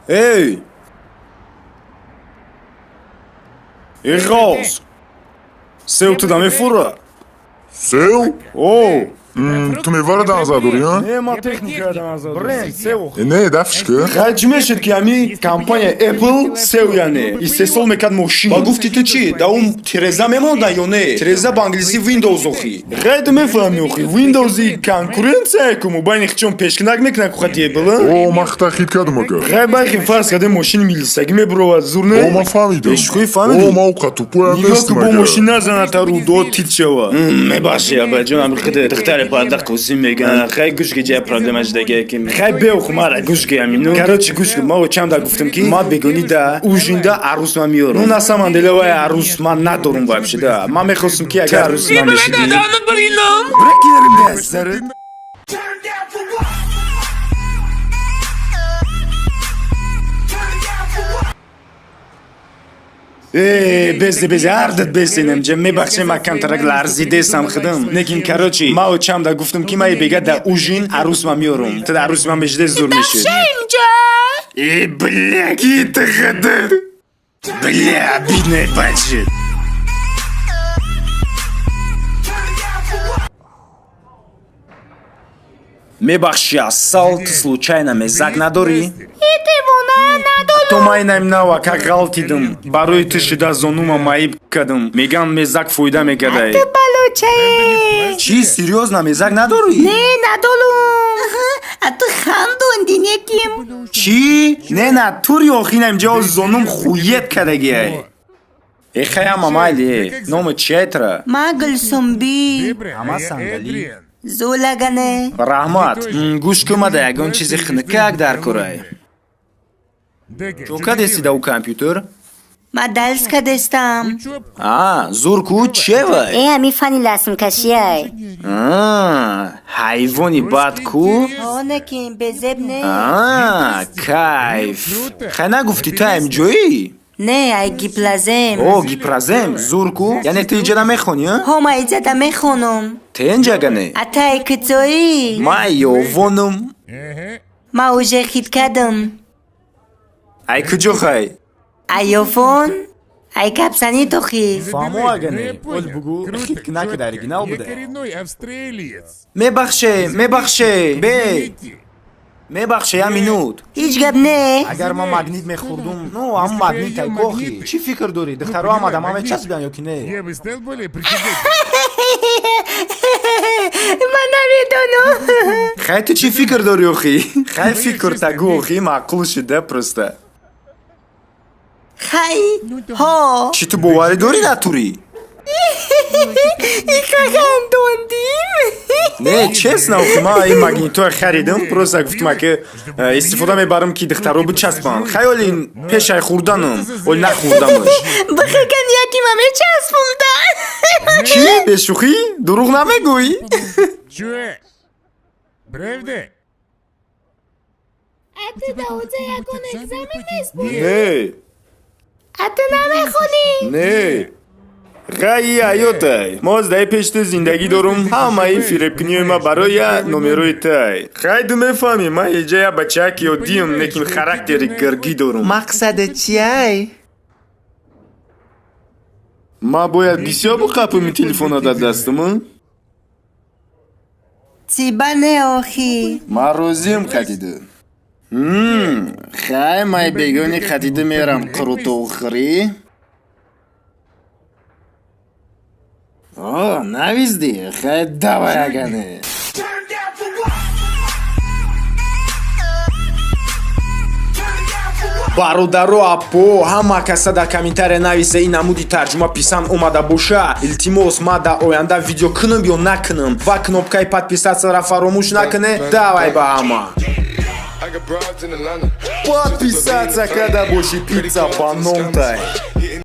Эй! Эй, ғоз! Сев ту да мефура? Сев? О! Ту мевара дар назар дорӣ, а? Не, ма техника дар назар дорам. Бренд сев. Не, дафшка. Хай, чӣ мешуд, ки ҳами компания Apple сев, яъне истеҳсол мекард мошин? Ба гуфти ту чӣ, да он тиреза мемондан ё не? Тиреза ба англисӣ Windows охи. Хай, ту мефаҳмӣ охи, Windows конкуренция ку мобайни хичон пешкинак мекунад ку хати Apple? О, ман хита хит кардам, ака. Хай, байхи, фарз кардем, мошини милисагӣ мебуровад, зур не? О, ман фаҳмидам. Бешухӣ фаҳмидӣ? О, ман оқа тупоям Нигоҳ нестам, ку, бо ака. мошин назанад, рудо тит шава. Мебахши, абаҷон, ами хиде духтари парда қусим меган. Хай, гӯш ки, ҷая проблема шудагия ки. Хай, беоху, мара гӯш ки, амину. Короче, гӯш ки, ма очамда гуфтам, ки ма бегони да ужинда арӯс ма меёрам. Ну, на самом деле, вай арӯс ман надорум вообще да. Ман мехостум, ки агар арӯс ман мешидӣ. Брекерим да. Turn down for what? Turn down for what? Э, безде, безде, ҳардат безденам ҷа, мебахшем, ма камтарак ларзидесам худам. Лекин, короче, ма очамда гуфтам, ки ма бега да ужин арӯс ма меёрум. Ту да арӯс ма мешиде, зур мешид. Э, бля, ки ты худат. Бля, обидно бачит. Turn down for what? Мебахши, асал, ту случайно мезак надорӣ? Девона, надорам. То ман инам нава как ғалтидам. Барои ту шида зонума маиб кардам. Мегам, мезак фоида мекардай. Ту балочае. Чӣ, серьёзно, мезак надорӣ? Не, надорам. А ту хандонди неким. Чӣ? Не, натури, охи, инам ҷо зонум хует кардагиай. Э, хай, ама майли, номи чия тра? Ма Гулсумби. Ама сандалӣ. Зулагане. Раҳмат. Гӯш кун, мада ягон чизи хунукак дар курай. Чо кадеси да у компютер? Ма дарс кадестам. А, зур ку, чевай? Э, ҳами фани расмкашиай. А, ҳайвони бад ку? Онеким безеб не. А, кайф. Хай, нагуфтӣ, ту ҳамҷоӣ? Не, ай гиплазем. О, гипразем, зур ку. Яъне ту иҷада мехонӣ, а? Ҳо, ма иҷада мехонам. Тенҷагане? А ту ай куҷоӣ? Ма ёвонум. Ма уже хит кардам. Ай куҷо, хай? Ай ёвон, ай гапзанӣ дохӣ. Фаҳмо, агане. Ол бугу, хит накида, оригинал буда. Коренной австралиец. Мебахше, мебахше, бе. Мебахше, я минут. Ҳеҷ гап не. Агар ман магнит мехӯрдум, ну, ҳам магнит айгохи. Чӣ фикр дорӣ? Духтаро ҳам адама мечаспидан ё ки не? Я бы стал более притягательным. Ман намедонам. Хай, ту чӣ фикр дорӣ, охи? Хай, фикр тагу, охи, маъқул шуда просто. Хай, ҳо. Чӣ, ту боварӣ дорӣ натурӣ? Хандондим. Не, честно, охи, ман ин магнитоя харидам, просто гуфтам, ки истифода мебарам, ки духтаро бичаспанд. Хай, оли пешай хӯрданам, оли нахӯрдамаш. Бихакан, якима мечаспумда. Чӣ, бешӯхӣ, дурӯғ намегӯӣ? Чё? Правда? А ту даоҷа ягон экзамен нест? Не. А ту намехонӣ? Не, ғайи ҳаётай. Мо даи пеши ту зиндагӣ дорум, ҳамаи фиребкуниҳои ма барои я номерои тай. Хай, ду мефаҳмӣ, ман ҳеҷа я бачаки оддиюм, лекин характери гиргӣ дорум. Мақсадат чиай? Ман бояд бисёр биқапами телефона дар дастам? Тиба не, охи. Ман розиам хадиду. Хай, май бегони хадиду мерам қурутовхӯрӣ. О, навизди? Хай, давай, агане. Turn down for what? Turn down for what? Бародаро, апо, ҳама каса дар комментария нависа, ин намуди тарҷума писанд омада боша. Илтимос, ма дар оянда видео кунам ё накунам, ва кнопкаи подписаться ра фаромӯш накуне. Давай, ба ҳама. I got broads in Atlanta. Подписаться када боши, пицца по номтай. Hitting